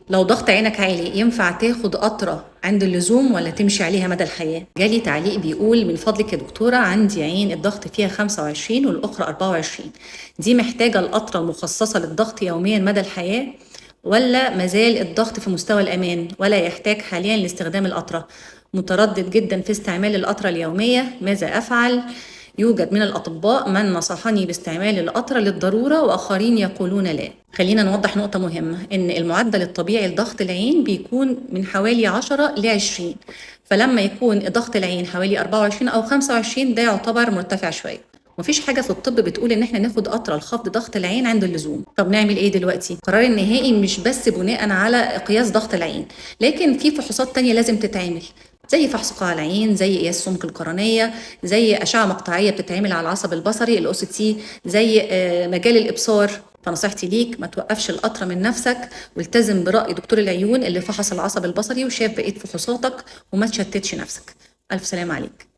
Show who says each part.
Speaker 1: لو ضغط عينك عالي ينفع تاخد قطرة عند اللزوم ولا تمشي عليها مدى الحياة؟ جالي تعليق بيقول: من فضلك يا دكتورة، عندي عين الضغط فيها 25 والأخرى 24، دي محتاجة القطرة المخصصة للضغط يوميا مدى الحياة ولا مازال الضغط في مستوى الأمان ولا يحتاج حاليا لاستخدام القطرة؟ متردد جدا في استعمال القطرة اليومية، ماذا أفعل؟ يوجد من الأطباء من نصحني باستعمال القطرة للضرورة وآخرين يقولون لا. خلينا نوضح نقطة مهمة، إن المعدل الطبيعي لضغط العين بيكون من حوالي 10 ل 20، فلما يكون ضغط العين حوالي 24 أو 25 ده يعتبر مرتفع شوية. مفيش حاجة في الطب بتقول إن إحنا ناخد قطرة لخفض ضغط العين عند اللزوم. طب نعمل إيه دلوقتي؟ القرار النهائي مش بس بناء على قياس ضغط العين، لكن في فحوصات تانية لازم تتعمل، زي فحص قاع العين، زي قياس سمك القرنية، زي أشعة مقطعية بتتعمل على العصب البصري ال OCT، زي مجال الإبصار. فنصيحتي ليك ما توقفش القطرة من نفسك، والتزم برأي دكتور العيون اللي فحص العصب البصري وشاف بقية فحوصاتك، وما تشتتش نفسك. ألف سلام عليك.